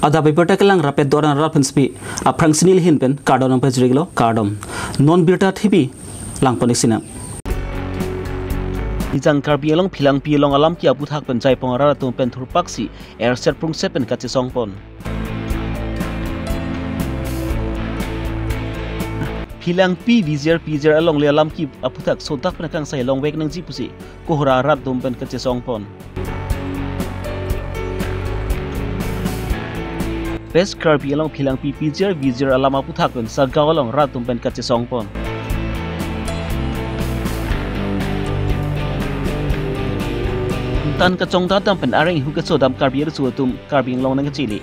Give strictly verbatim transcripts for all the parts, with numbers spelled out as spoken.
Adap abirta kelang rapet doran rat pen spi aphrang si neli ahin pen kardom nangpajirlo, kardom. Non birta thepi langpon-ik sinang. Nijang Karbi Anglong Philangpi along alamki aputhak pen jaipong arat atum pen thurpaksi erset prungset pen kachesongpon. Philangpi V G R P G R alongle alamki aputhak sodak pen akangsai longvek nangji pusi kohora arat atum pen kachesongpon. West Karbi Anglong Philangpi P G R V G R alam aputhak pen Sagaon along rat atum pen kachesongpon. Tan kachongdat dam pen areng hu keso dam Karbi ariso atum Karbi Anglong nangkachili.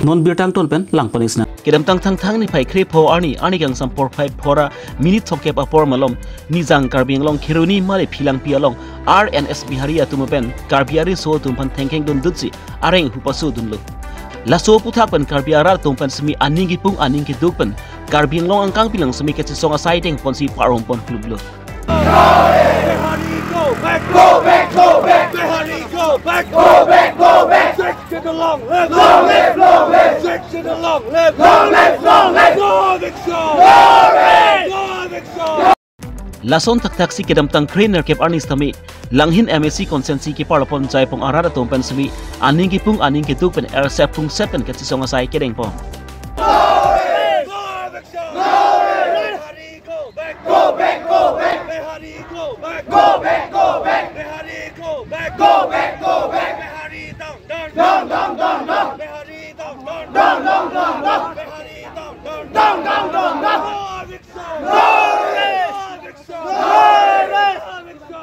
Non birta angton pen langpon-ik sinang. Kedamtang Thangthang niphai krepho arni, arni kangsam porphai phora minute thomkep apor malom, Nijang Karbi Anglong Kheroni male Philangpi along R N S Bihari atum pen Karbi ariso atum aphan thengkheng dundutsi areng hu pasodunlo. Laso aputhak pen Karbi arat atum pen semi aning kipung aning kiduk pen Karbi Anglong angkang pilang semi kachesong asai dengponsi parhompon klublo. Bihari, go back! Go back, go back! Bihari, go back! Go back, go back! Section long live! Long live, long live! Section long live! Long live, long live! No eviction! Glory! No eviction! Lason thakthak si kedamtang kre nerkep arni sitame Langhin M A C constituency keparlopon jaipong arat atum pen semi aning kipung aning kiduk pen erset prungset pen kachesong asai kedengpon. Bihari, go back! Go back, go back! Bihari, go back! Go back, go back! Bihari, go back! Go back, go back! Bihari, down, down, down! Down, down, down, down! Bihari, down, down, down! Down, down, down, down! Bihari, down, down, down! Down, down, down, down! No eviction! No rest! No eviction! No rest! No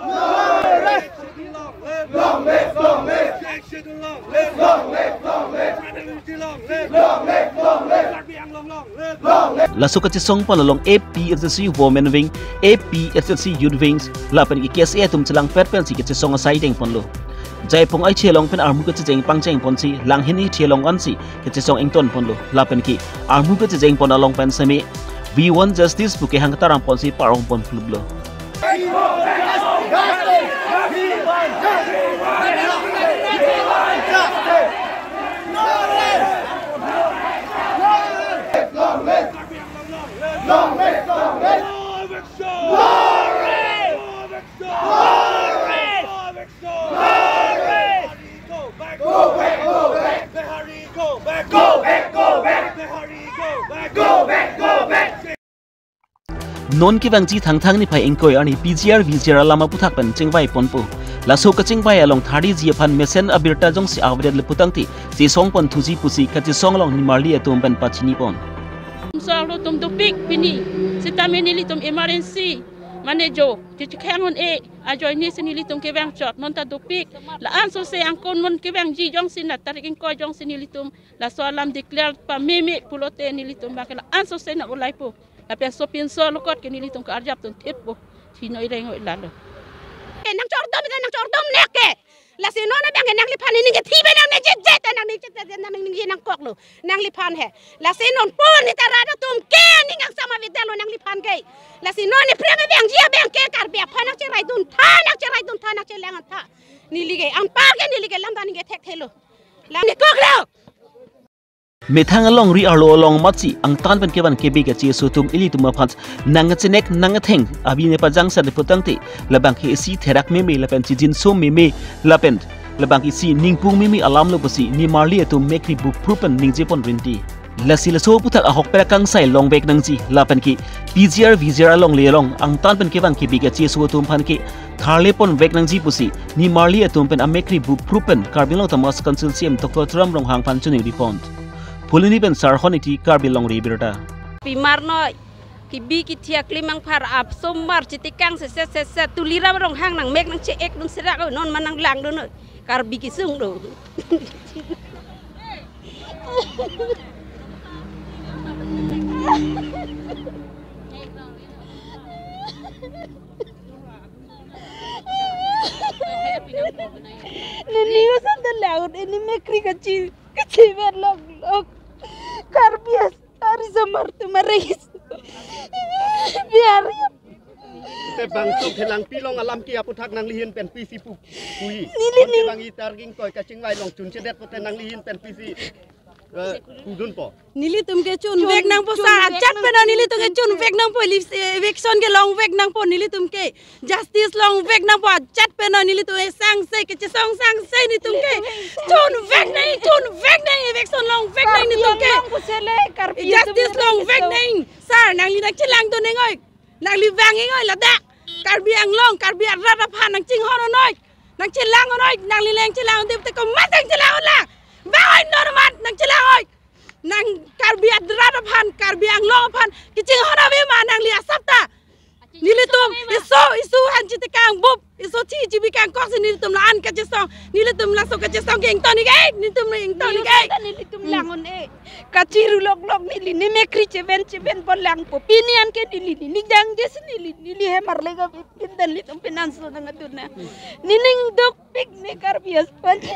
rest! Long live! Long live! Long live! Section long live! Long live! Long live! Fraternity long live! Long live! Long live! Karbi Anglong long live! Long live! Laso kachesongpon along A P H L C Women Wing, A P H L C Youth Wings, lapen ke K S A atum chelangpet pensi kachesong asai dengponlo. Jaipong aichi along pen armu kachejeng pangchengponsi Langhin aichi along ansi kachesong ingtonponlo. Lapen ke armu kachejengpon along pen semi We want justice pu kehang tarangponsi parhompon klublo. Go back, go back! Bihari, go back! Go back, go back! Bihari, go back! Go back, go back! Non kevangji Thangthang niphai ingkoi arni P G R V G R alam aputhak pen chingvaiponpo. Laso kachingvai along tharliji aphan mesen abirta jongsi avedet le putangte chesongpon thuji pusi kachesong along nimarli atum pen pachinipon. Solo atum dopik pini, sitame nelitum emergency mane jo, chichikhang un-e ajoine si nelitum kevang chot, non ta dopik. La-an sose angkon non kevangji jongsi na tarik ingkoi jongsi nelitum laso alam declare pameme pulote nelitum bangke la-an sose na ulaipo. Lapen sopinso lokot ke nelitum ke arjap tun thippo. Chinoi rengoi lalo. Eh, nangchordom, nangchordom nek ke. Lasi non abangke nangliphan ningje thibe nangne jit jit, nangne jit jit, nangne ningje nangkoklo. Nangliphan he. Lasi non pon ni ta rat atum ke ning angsam avedetlo nangliphan ke. Lasi non ni prem abangji abangke Karbi aphan nangcherai duntha, nangcherai duntha, nangchelang tha. Neli ke, anparke neli ke lamda ningje thekthelo. Lam ni koklo. Methang alongri arlo along amatsi angtan pen kevan kebe kacheso atum ilitum aphan nangchenek nangtheng abine pajangsa de putangte labangke isi therak meme lapen chijinso meme lapen labangke isi ningpung meme alamlo pusi nimarli atum mekri bupru pen ningjepon rinti. Lasi laso aputhak ahokpet akangsai longvek nangji lapen ke P G R V G R alongle along angtan pen kevan kebe kacheso atum aphan ke tharleponvek nangji pusi nimarli atum pen amekri bupru pen Karbi Anglong Autonomous Council C E M Doctor Tuliram Ronghang aphan choningri pon. Phuloni pen Sarhon Ingti, Karbi Longri Abirta. Pimar noi, kibi kithiak limang phar ap somar chitikang seset seset Tuliram Ronghang nangmek nangche-ek dun serak non ma nanglangdun noi. Karbi kesung do. Nini usan da laut ini mekri kachi kachi berlok lok. Karbi as ari samar tumar regis. Biar ya. Te bangso Phelangpi along alam ke aputhak nanglihin pen pisi pu, pui. Neli, neli. Bang itar ging koi kachingvai long chunchedet pote nanglihin pen pisi, eh, pudunpo. Nelitum ke chun, chun vek nangpo, chun sir, vek ajat nang pen nelitum ke chun vek nangpo, eviction ke long vek nangpo nelitum ke. Justice long vek nangpo, ajat pen nelitum ke sangse, kachesong sangse nelitum ke. Chun vek nang, chun vek nang, eviction long vek nang nelitum ke. Karbi Anglong pusele, Karbi Justice atum long vek nang. Sir, nangli nangchelang dun nang oi. Nangli vang ing oi ladak. Karbi Anglong, Karbi arat aphan nangchinghon noi. Nangchelang noi, nangli nangchelang dip te komat nangchelang la. Vang oi normat nangchelang oi. Nang Karbi arat aphan, Karbi Anglong aphan kachinghon ave ma nangli asap ta. Nelitum, iso, iso han chitekang bup, iso chi chibi kangkok si nelitum la-an kachesong. Nelitum laso kachesong ke ington ik, nelitum ington ik. Nelitum lang-un-e. Kachiru loklok neli, ne mekri cheven cheven pon langpo. Pini anke neli, neli jangje si neli, neli hemar lega pipin dan nelitum penanso nang atun na. Nening dukpik ne Karbi as panji.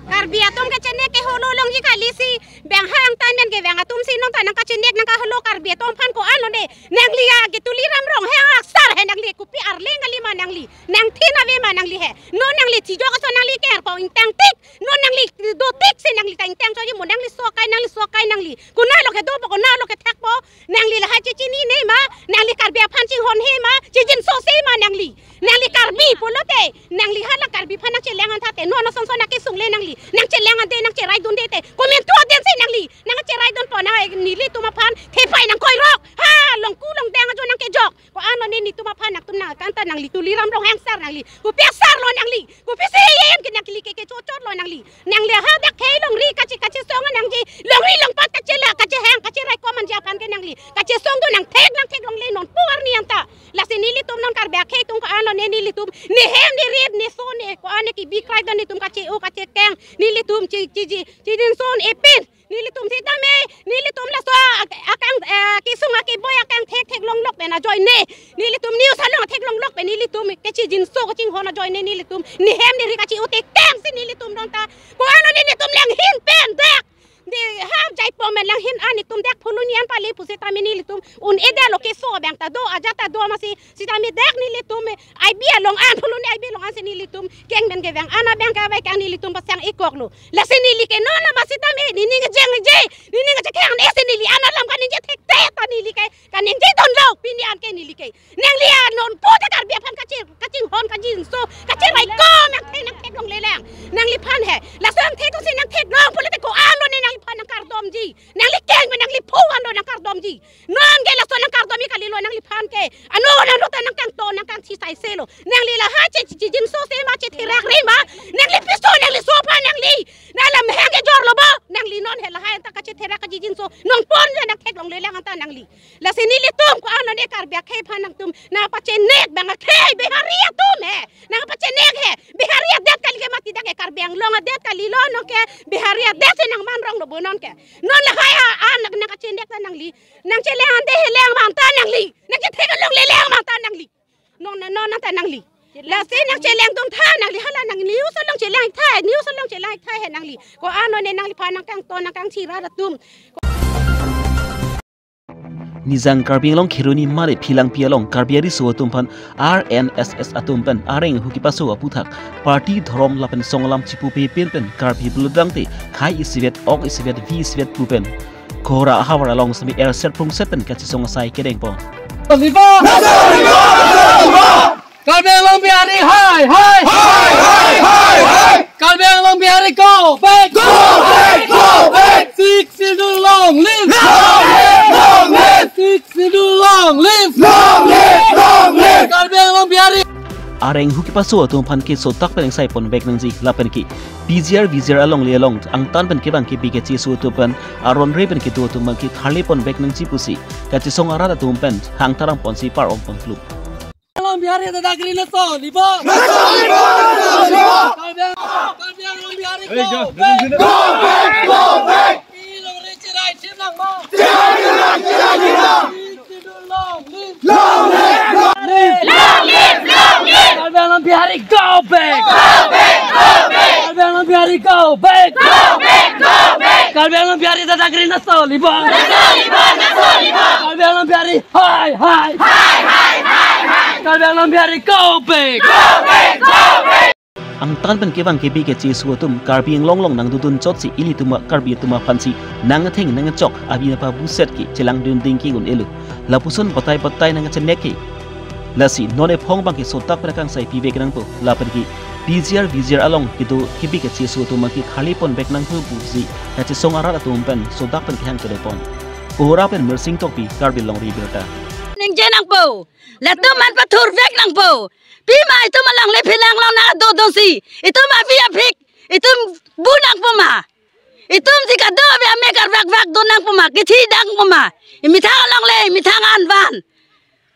Karbi atum kachenek ke holo longji kali si. Bang hang tan men ke bang atum si non ta nangkachenek nangkaholo Karbi atum aphan ko-an lone. Nangli ya ke Tuliram Ronghang aksar he nangli kopi arleng kali ma nangli. Nangthin ave ma nangli he. Non nangli chijok aso nangli ker ko ingtang tik. Non nangli do tik si nangli ta ingtang choji mo nangli sokai nangli sokai nangli. Konat lo ke dopo konat lo ke thekpo. Nangli lahai chechinine ma, nangli Karbi aphan chinghon he ma, chijinso se ma nangli. Nangli Karbi pulote, nangli hala Karbi aphan nangchelang an thate, non ason son nangkesung le nangli. Nangchelang an de, nangcherai dun de te. Komentu aden si nangli. Nangcherai dunpo nang nelitum aphan, thepai nangkoirok. Ha, longku longdeng ajo nangkejok. Ko-an lone nelitum aphan nangtum nang kanta nangli Tuliram Ronghang sar nangli. Kopi asar lo nangli. Kopisi em ke nangli ke kechochot lo nangli. Nangli hadak ke longri kache kachesong nangji. Longri longpat kachela kachehang kacherai komanji aphan ke nangli. Kachesong do nangthek nangthek longle non pu arni anta. Lasi nelitum non Karbi akhei atum ko-an lone nelitum. Ne hem ne rit ne so ne ko-an ne kibikrai dan nelitum kache-o kachekeng. Nelitum chi chi chi chidin son epin. Nelitum sitame, nelitum laso ak-, akang, eh, kesung akeboi akang thekthek longlok pen ajoine. Nelitum news along thek longlok pen nelitum kechijinso kachinghon ajoine nelitum. Ne hem ne ri kache-o tekang si nelitum non ta. Ko-an lone nelitum langhin pen dak. Ne ha jaipo men langhin an nelitum dak phuluni an pale pusitame nelitum. Un-e det lo keso abang ta do, ajat ta do masi sitame dak nelitum, eh, I B along an, phuluni I B along an si nelitum keng men kevang an abang kavai kang nelitum pasang ikok lo. Lasi neli ke non la masi tame, nening jengje, nening jekang ne si neli an alam kaningje thekte ta neli ke, kaningje don lo, pini an ke neli ke. Nangli anon pu ta Karbi aphan kachi, kachinghon kachinso, kachirai ko nangthe nangthek longle lang. Nangliphan he, laso nangthe to si nangthek long, pulote ko-an lone nangliphan nangkardomji. Nangli keng men nangli phu an lo nangkardomji. Non ke laso nangkardomji kali lo nangliphan ke. Ano nang rota nangkangto nangkangthi sai se lo. Nangli lahai che, che, chijinso se ma chetherak re ma. Nangli piso nangli so aphan nangli. Nang lam hang kejor lo bo. Nangli non he lahai anta kachetherak kachijinso. Nong pon je nangthek longle lang anta nangli. Lasi nelitum ko-an lone Karbi akhei aphan nangtum nangpachenek bang akhei Bihari atum he. Nangpachenek he. Bihari adet kali ke mati dak ke Karbi Anglong adet kali lo non ke Bihari adet si nangman rong lo bo non ke. Non lahai a, a nang, nangkachenek ta nangli. Nangchelang an de he lang man ta nangli. Nangchethek longle lang man ta nangli. Non non non ta nangli. Lasi nangchelang dun tha nangli hala nang news along chelang tha, news along chelang tha he nangli. Ko-an lone nangliphan nangkangto nangkangthi rat atum. Nijang Karbi Anglong Kheroni mare Phelangpi along Karbi ariso atum aphan R N S S atum pen areng hu kepaso aputhak party dhorom lapen song alam chipupe pin pen Karbi buludang te khai isivet ok isivet vi isivet pu pen Kohora ahavar along semi erset prungset pen kachesong asai kedengpon. Karbi Anglong Bihari hai, hai, hai, hai, hai, hai. Karbi Anglong Bihari go back, go back, go back. Sixth Schedule long live, long live, long live. Sixth Schedule long live, long live, long live. Karbi Anglong Bihari. Areng hu kepaso atum aphan keso tak pen engsai ponvek nangji lapen ke P G R V G R alongle along angtan pen kevang kebi kecheso atum pen aron re pen kedo atum abang ke tharle ponvek nangji pusi kachesong arat atum pen hang taram ponsi par-om pon klum. Anglong Bihari ta dagri na so libo. Na so libo, na so libo. Karbi Ang-, Karbi Anglong Bihari go back. Go back, go back. Ilong re chirai chim lang mo. Chirai chim lang, chirai chim lang. Long live, long live, long live. Long live, long live. Karbi Anglong Bihari go back. Go back, go back. Karbi Anglong Bihari go back. Go back, go back. Karbi Anglong Bihari ta dagri na so libo. Na so libo, na so libo. Karbi Anglong Bihari hai, hai. Hai, hai. Karbi Anglong Bihari, go back! Go back! Go back! Angtan pen kevang kebi keche aso atum Karbi Anglong along nangdodun chotsi ilitum a Karbi atum aphansi nangtheng nangchok avi nangpabuset ke chelangdun ding ke un-elo. Lapuson batai batai nangchenek ke. Lasi non ephong abang ke sotak pen akangsai pivek nangpo. Lapen ke P G R V G R along kedo kebi keche aso atum abang ke tharli ponvek nangpo pusi kachesong arat atum pen sotak pen kehang kedopon. Kohora pen Mersing Tokbi, Karbi Longri Abirta. Ningje nangpo. Latum aphan pathurvek nangpo. Pima itum alongle phelang along nangdodunsi, itum avi aphik, itum bu nangpo ma? Itum si kado ave ame karvakvak do nangpo ma? Kethi nangpo ma? Emethang alongle, emethang an van.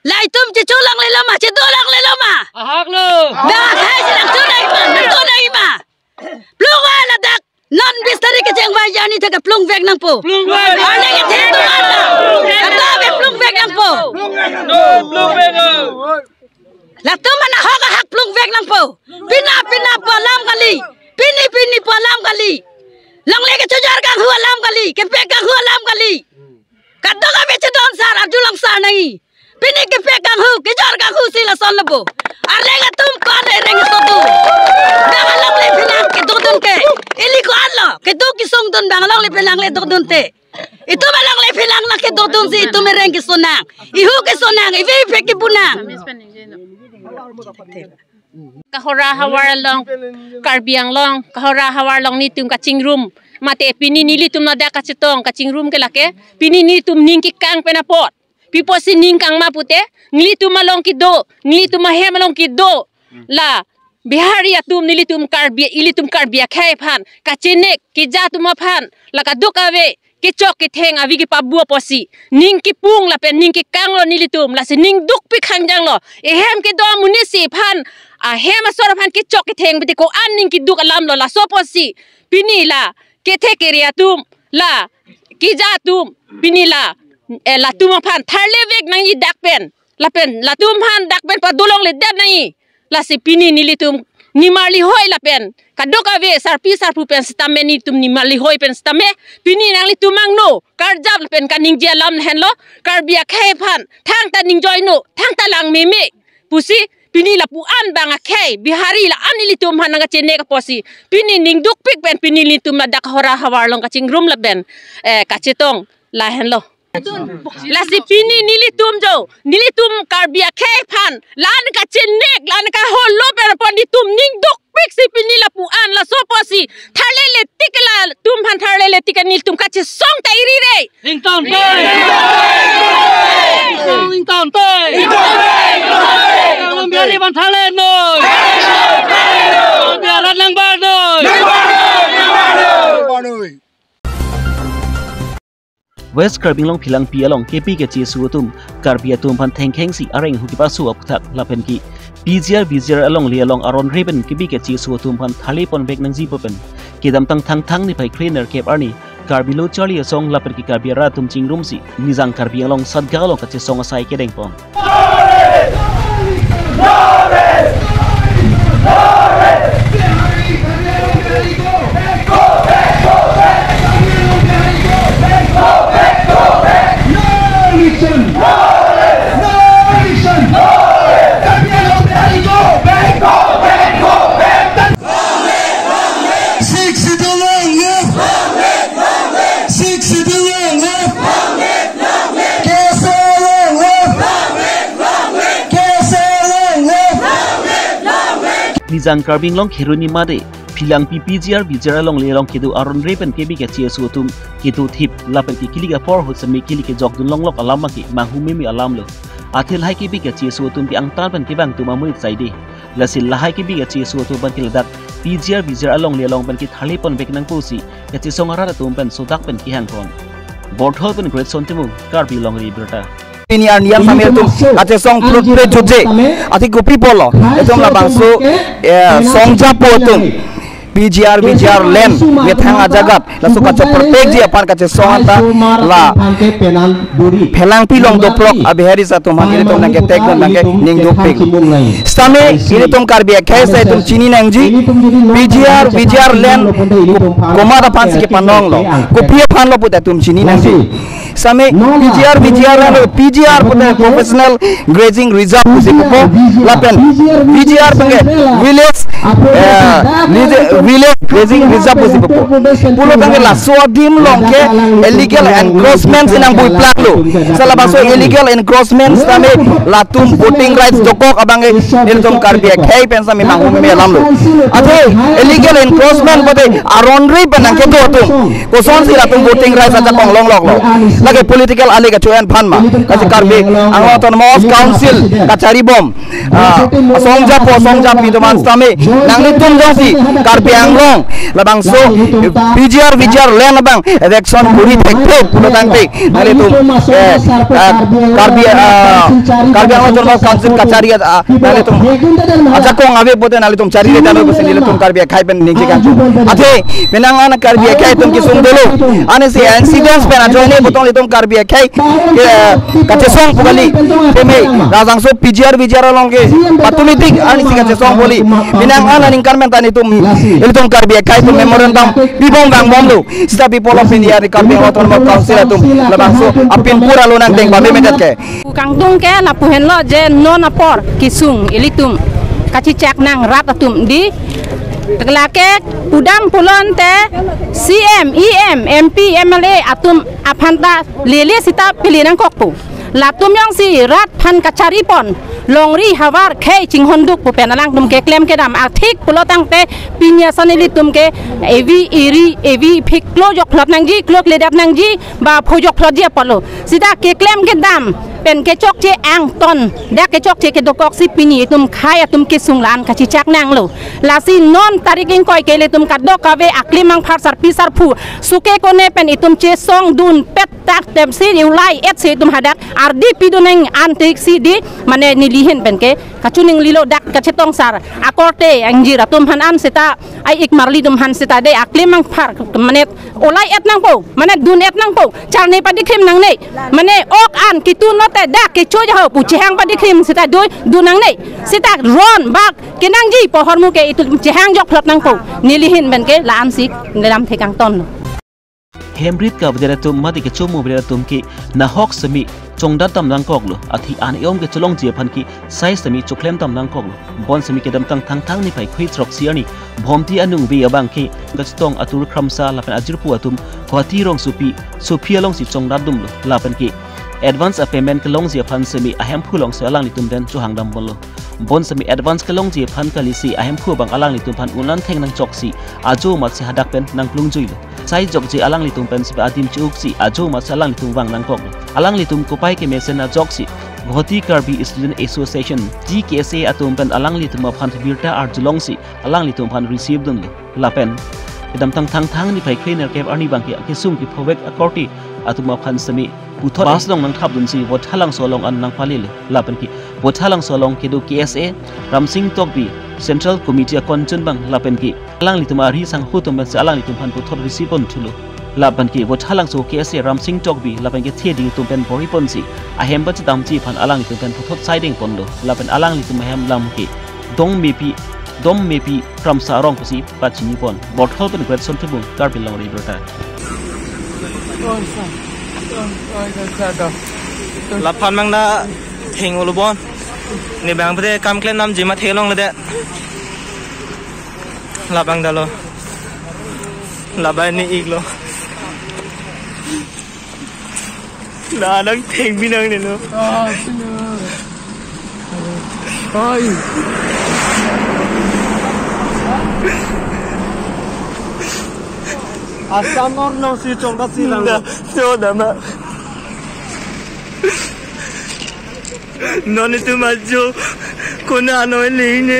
La itum checho longlelo ma, chedo longlelo ma? Ahak lo. Ba khai si nangcho nangji ma, nangdo nangji ma? Plung va ladak. Non bis tarik kecheng vai jani thek plungvek nangpo. Plungvek. Arni kethe do-an lo. Kado ave plungvek nangpo. No, plungvek. Latum anahok ahak plungvek nangpo. Pini pini pu alam kali. Pini pini pu alam kali. Longle kechojor kanghu alam kali. Kepek kanghu alam kali. Kadokave chedon sar, arjulong sar nangji. Pini kepek kanghu, kejor kanghu si lason lo bo. Arleng atum ko-an ereng keso do? Bang alongle phelang kedodun ke. Ili ko-an lo, kedo kesung dun bang alongle phelang le dodun te. Itum alongle phelang nangkedodunsi itum ereng keso nang. Ihu keso nang, ive iphek kebu nang. Kohora havar along, Karbi Anglong, Kohora havar along nelitum kachingrum. Mate pini nelitum ladak kachetong, kachingrum ke lake. Pini nelitum ning kekang pen apot. Pi apotsi ning kang ma pute, nelitum along kedo, nelitum ahem along kedo. La, Bihari atum nelitum Karbi, ilitum Karbi akhei aphan, kachenek, keja atum aphan, la kadokave, kechok ketheng avi kepabu apotsi, ning kepung lapen ning kekang lo nelitum, lasi ning dukpik hangjanglo, ehem kedo amonit si aphan, ahem asor aphan kechok ketheng pute ko-an ning keduk alam lo, laso apotsi, pini la, kethe kere atum, la, keja atum, pini la, eh, latum aphan tharlevek nangji dak pen. Lapen, latum aphan dak pen padolongledet nangji. Lasi pini nelitum nimarli hoi lapen. Kadokave sarpi sarpo pen sitame nelitum nimarli hoi pen sitame. Pini nanglitum angno. Karjap lapen kaningje alam lahenlo. Karbi akhei aphan. Thangta ningjoino. Thangta langmeme. Pusi pini lapu-an bang akhei Bihari la-an ilitum aphan nangkachenek apotsi pini ning dukpik pen pini nelitum ladak Kohora havar along kachingrum lapen, eh, kachetong lahenlo. Lasi pini nelitum jo, nelitum Karbi akhei aphan la-an kachenek, la-an kaholo pen apot nelitum ning dukpik si pini lapu-an laso apotsi tharlele tik latum aphan tharlele tik nelitum kachesong ta iri re. Ingtonte. Ingtonte. Bihari aphan tharle noi. Bihari aphan nangbar noi. West Karbi Anglong Phelangpi along kebi keche aso atum Karbi atum aphan thengkheng si areng hu kepaso aputhak lapen ke P G R V G R alongle along aron re pen kebi keche aso atum aphan tharli ponvek nangji pu pen kedamtang Thangthang niphai kre nerkep arni Karbi Lo Charli Asong lapen ke Karbi arat atum chingrumsi Nijang Karbi Anglong Satgaon along kachesong asai kedengpon. Sixth Schedule long live! Sixth Schedule long live! K S A long live! K S A long live! Nijang Karbi Anglong Kheroni mate Phelangpi P G R V G R alongle along kedo aron re pen kebi keche aso atum kedo thip lapen ke kilik apor ahut semi kilik kejok dun longlok alam abang ke manghu meme alam lo. Athe lahai kebi keche aso atum ke angtan pen kevang atum amonit saide. Lasi lahai kebi keche aso atum abang ke ladak P G R V G R alongle along abang ke tharli ponvek nangpo si kachesong arat atum pen sodak pen kehangpon. Borthol pen Greatson Timung, Karbi Longri Abirta. Pini arni an sitame itum kachesong prut pre jutje. Athe kopi pulo, itum labangso, eh, songjapo atum. P G R, V G R land, methang ajagat, laso kachoprotectji aphan kachesong anta la Phelangpi along doprok a-Bihari atum aphan ilitum nangketek dun abang ke ning dukpik. Sitame ilitum Karbi akhei asai atum chini nangji, P G R, V G R land komat aphan si kepanonglo, kopi aphan lo pute itum chini nangji. Sami P G R, V G R lo, P G R pute Professional Grazing Reserve pusi pupo, lapen V G R pute village, eh, village, village grazing reserve pusi pupo. Pulo tangte laso adim along ke illegal encroachment si nangpui plak lo. Seta labangso illegal encroachment tame latum voting rights dokok abang ke nelitum Karbi akhei pen sami manghumri alam lo. Athe illegal encroachment pute aron ri pen nangkedo atum kosonsi latum voting rights ajakong longloklo? Lake political ale kacho-en aphan ma? Lasi Karbi Anglong Autonomous Council kachari bom, ah, asong japo, asong japi atum an sami, nanglitum jongsi Karbi Anglong labangso P G R, V G R land abang eviction kuri thekthe pulo tangte nanglitum, eh, ah, Karbi, ah, Karbi Anglong Autonomous Council kachari, ah, nanglitum ajakong ave pute nanglitum chari le tano pusi nelitum Karbi akhei pen ningje kangtung. Athe penang an Karbi akhei atum kesung dolo. Ansi incidents pen ajoine puthot nelitum Karbi akhei ke kachesong pu kali. Tame labangso P G R, V G R along ke automatic ansi kachesong pu kali. Penang an aningkan pen ta nelitum, nelitum Karbi akhei atum memorandum pibom vangbomlo. Seta People of India, Karbi Anglong Autonomous Council atum labangso apin pura lo nangdeng ba memedet ke. Kangtung ke lapu henlo je non apor kesung ilitum kachechak nang rat atum di. Lake pudam pulote C M, E M, M P, M L A atum aphan ta lele seta pili nangkokpo. Latum jongsi rat aphan kachari pon, longri havar khei chinghonduk pu pen alangtum keklem kedam athik pulo tangte pini ason ilitum ke evi eri, evi phik klo jokphlot nangji, klo kledat nangji, ba pho jokphlotji apotlo. Seta keklem kedam pen kechokche angton, dak kechokche kedokoksi pini itum khei atum kesung la-an kachechak nanglo. Lasi non tarik ingkoi ke ilitum kadokave aklim angphar sarpi sarpo suke kone pen itum chesongdun pet tak temsi ulai-et si itum hadak ardi pidun nang antik si di, mane neli ahin pen ke kachininglilo dak kachetongsar akorte angjir atum aphan an seta ai-ik marli atum aphan seta de aklim angphar mane ulai-et nangpo, mane dun-et nangpo, charne padikhrim nangne, mane ok an kitu note dak kecho jaho pu chehang padikhrim seta doi dun nangne, seta ron bak kenangji pu ahormu ke itum chehang jokphlot nangpo, neli ahin pen ke la-ansi kedam thek angtonlo. Hemrit kavedet atum mate kechomo vedet atum ke nahok semi chongdat tam nangkoklo, athe an-e-om kecholongji aphan ke sai semi choklem tam nangkoklo. Bonsemi kedamtang Thangthang niphai kre-throksi arni Bhomti anung ave abang ke kachetong atur Kramsa lapen ajirpo atum Guwahati rongsopi Sopi alongsi chongdatdunlo, lapen ke advance a-payment kelongji aphan semi ahemphu alongsi alanglitum pen chohang damponlo. Bonsemi advance kelongji aphan kalisi ahemphu abang alanglitum aphan un-an theng nangchoksi ajo amatsi hadak pen nangplungjuilo. Sai jokje alanglitum pen sebe adim che-uksi ajo amatsi alanglitum vang nangkoklo. Alanglitum kopai kemesen ajoksi Guwahati Karbi Student Association, G K S A atum pen alanglitum aphan birta arjulongsi alanglitum aphan receive dunlo. Lapen kedamtang Thangthang niphai kre-nerkep arni abang ke kesung kephovek akorte atum aphan semi puthot bus along nangthapdunsi Vothatlangso along an nangpalilo. Lapen ke Vothatlangso along kedo K S A Ramsing Tokbi Central Committee akonchun abang lapen ke alanglitum ari sangho atum pensi alanglitum aphan puthot receive ponthulo. Lapen ke Vothatlangso K S A Ramsing Tokbi lapen kethe ding atum pen bor-i ponsi ahem pachedamji aphan alanglitum pen puthot saideng ponlo. Lapen alanglitum ahem alam ke Dongmepi, Dongmepi Kramsa arong pusi pachini pon. Borthol pen Great Sontubung, Karbi Longri Birta. Laphan mangna theng ulubon. Ne bang pede kam klem namji ma thelongledet. Labang dalo. Labai ni iglo. Na nang theng binang nelo. Ah, sino. Oi. Assam or no si chongda si lang. Da, so dama. Non itum ajo kona noi lene.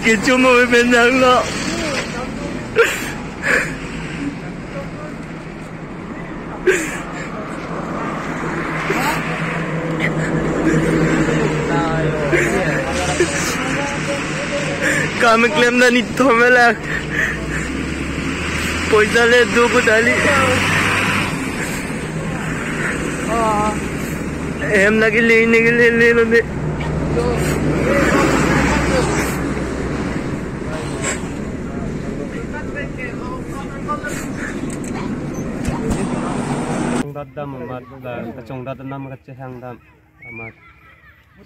Kechomo bendang lo. Kam klem na ni thomela. Poisa le do ko dali. Em lagi le ne le le lo ne. Rat dam amat la kachongdat anam kachehang dam amat,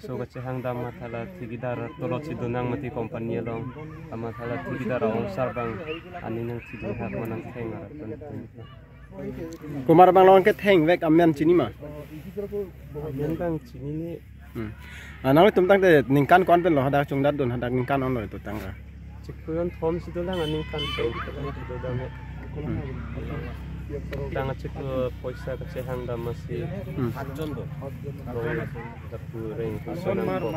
so kachehang dam amat hala thikidar tolot si donang mati company along, amat hala thikidar aongsar abang aning nangchidun hak ma nangtheng arat pen. Komat abang along kethengvek amen chini ma? Amen abang chinine. Hmm. Ah, nanglitum tangte ningkan ko-an pen lo hadak chongdatdun, hadak ningkan ko-an lo itum tangka? Chiklo jonthom si dolang, aningkan pen si dolang. Hmm. Tang chiklo poisa kachehang dam masi. Hmm. Long dapu reng puson nang pok.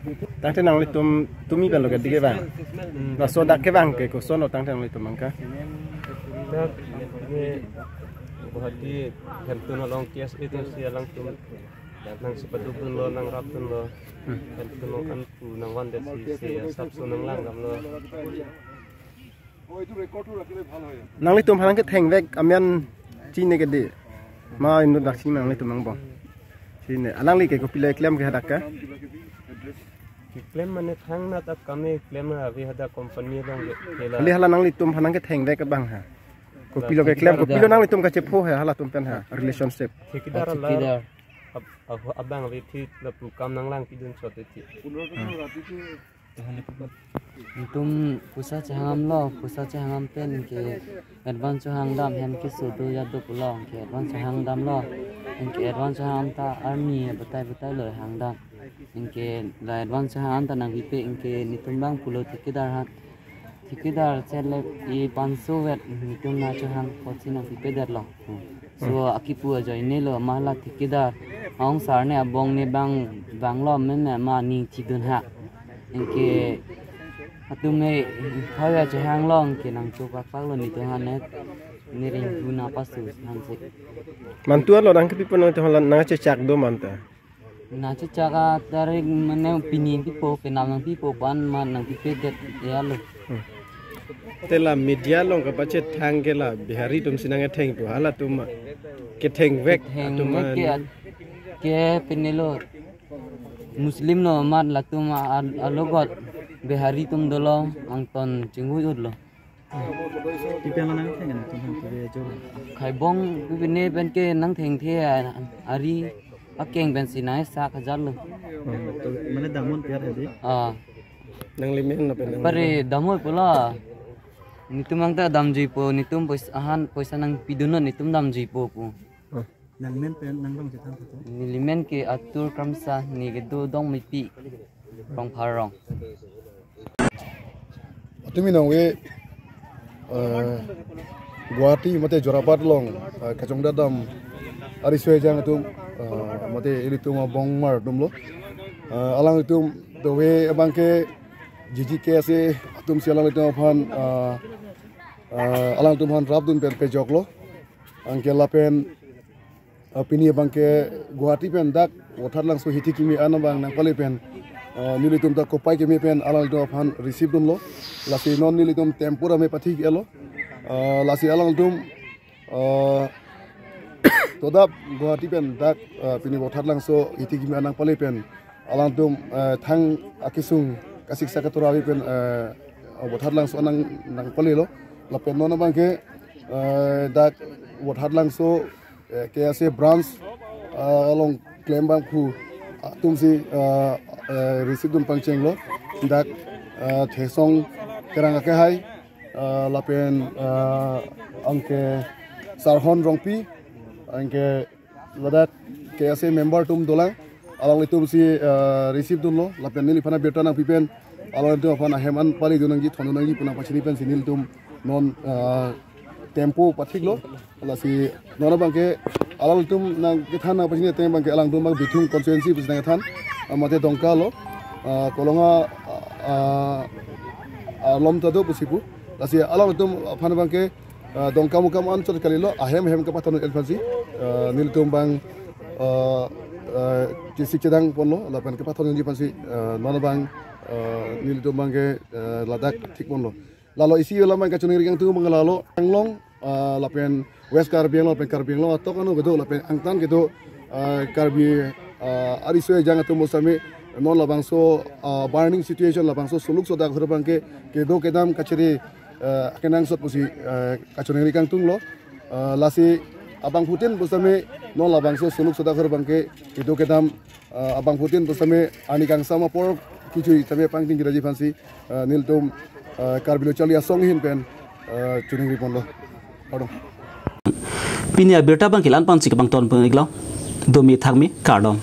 Hmm. Tangte nanglitum tumi pen lo ke dike bang. Hmm. Laso dak ke bang ke koson lo tangte nanglitum bang ka? Dak ke Guwahati hemtun along K S A atum si alangtum nangsi padukdunlo, nangrapdunlo. Hmm. Hemtun along an pu nangvandet si, si asapso nanglang damlo. Nanglitum aphan nangkethengvek amen chini ke di? Ma inut dak si nanglitum angbong. Chini. Alangli ke kopilo keklem ke hadak ka? Keklem mane thangnat akam keklem ave hadak company along ke, ke la. Kali hala nanglitum aphan nangkethengvek abang ha. Kopilo keklem, kopilo nanglitum kachepho ha halatum pen ha relationship. Thikidar la. Thikidar. Ab-, ab-, abang ave thik lapu kam nanglang pidun chot ave thik. Hmm. Itum poisa chehang damlo, poisa chehang dam pen ke advance chehang dam, hem keso do ya do pulo, anke advance chehang damlo, anke advance chehang ta arni batai batai lo hang dam, anke la advance chehang ta nangpipe, anke netum bang pulo thikidar aphan, thikidar chelep i panso vet netum nangchehang apotsi nangpipedetlo. So akipu ajoine lo ma hala thikidar aongsar ne abong ne bang banglo meme ma nangchidun hak. Anke atum ne phaya chehanglo anke nangchokaklo netum aphan ne, ne ring pu nangpasu hanse. Mantu alo nangkepi pon nangchehang nangchechak do manta. Nangchechak a tarik mane pini pipo, penap nangpipo aphan ma nangpipedet ya lo. Hmm. Te la media along kapachethang ke la Bihari atum si nangketheng pu halatum ma kethengvek atum ma. Kethengvek ke at-, ke pine lo Muslim lo amat latum a-, a-, alogot Bihari atum dolo angton chingui utlo. Pi pen lo nangtheng nangtum hang pi ajo? Khai bong pine pen ke nangthengthe a-, ari akeng pensi nangsak hajar lo. Hmm, to mane damnon pi ar hedi? Ah. Nanglimen lo pen nang. Pare damnon pulo. Netum angta damjuipo, netum pois-, ahan poisa nangpidunnon, netum damjuipo pu. Hmm. Nangmen pen nanglong chethan to. Nelimen ke Atur Kramsa, ne kedo Dongmepi, Rongphar rong. Atum inong ve, eh, Guwahati mate Jorabat along, eh, kachongdat dam ariso ejang atum, eh, mate ilitum abongmar atumlo. Eh, alanglitum dove abang ke G G K S A atum si alanglitum aphan, eh, eh, alanglitum aphan rapdun pen pejoklo. Anke lapen, eh, pini abang ke Guwahati pen dak Vothatlangso hithi kimi an abang nangpale pen, eh, nelitum ta kopai kimi pen alanglitum aphan receive dunlo. Lasi non nelitum tempo rame pathik elo. Eh, lasi alanglitum, eh, todap Guwahati pen dak, eh, pini Vothatlangso hithi kimi an nangpale pen alanglitum, eh, thang akesung kasiksak katura ave pen, eh, Vothatlangso nang, nangpalelo. Lapen non abang ke, eh, dak Vothatlangso, eh, K S A branch, eh, along klembangphu atum si, eh, eh, receive dun pangchenglo. Dak, eh, Thesong Terang akehai, eh, lapen, eh, anke Sarhon Rongpi, anke ladak K S A member atum dolang, alanglitum si, eh, receive dunlo, lapen neliphan abirta nangpipen, alanglitum aphan ahem an palidun nangji, thondun nangji pu nangpachini pensi nelitum non, eh, tempo pathiklo. Lasi non abang ke alanglitum nangkethan nangpachini ateng abang ke alangtum abang Bithung constituency pusi nangkethan, ah, mate Dongka lo, ah, Kolonga, ah, ah, alom ta do pusi pu. Lasi alanglitum aphan abang ke, ah, Dongkamukam anchot kalilo, ahem ahem kepathan el pensi, ah, nelitum abang, ah, ah, chesik chedang ponlo, lapen kepathan nangji pensi, ah, non abang, ah, nelitum abang ke, ah, ladak thik ponlo. Lalo isi alam abang kachiningri kangtung abang lalo Anglong, ah, lapen West Karbi Anglong, lapen Karbi Anglong atok ano kedo, lapen angtan kedo, ah, Karbi, ah, ariso ejang atum osame non labangso, ah, burning situation labangso suluk sodak hur abang ke kedo kedam kachiri, ah, kenangsot pusi, ah, kachiningri kangtunglo. Ah, lasi Abangphutin pusitame non labangso Sunuk Sudhakhar abangke kedo kedam, ah, abangphutin pusitame arni kangsam apor kechui tame pangting jiraji aphansi, ah, nelitum, ah, Karbi Lo Charli Asong ahin pen, ah, choningri ponlo. Kardom. Pini abirta abangke la-an pensi kepangton pon-iklo. Domi thakmi, kardom.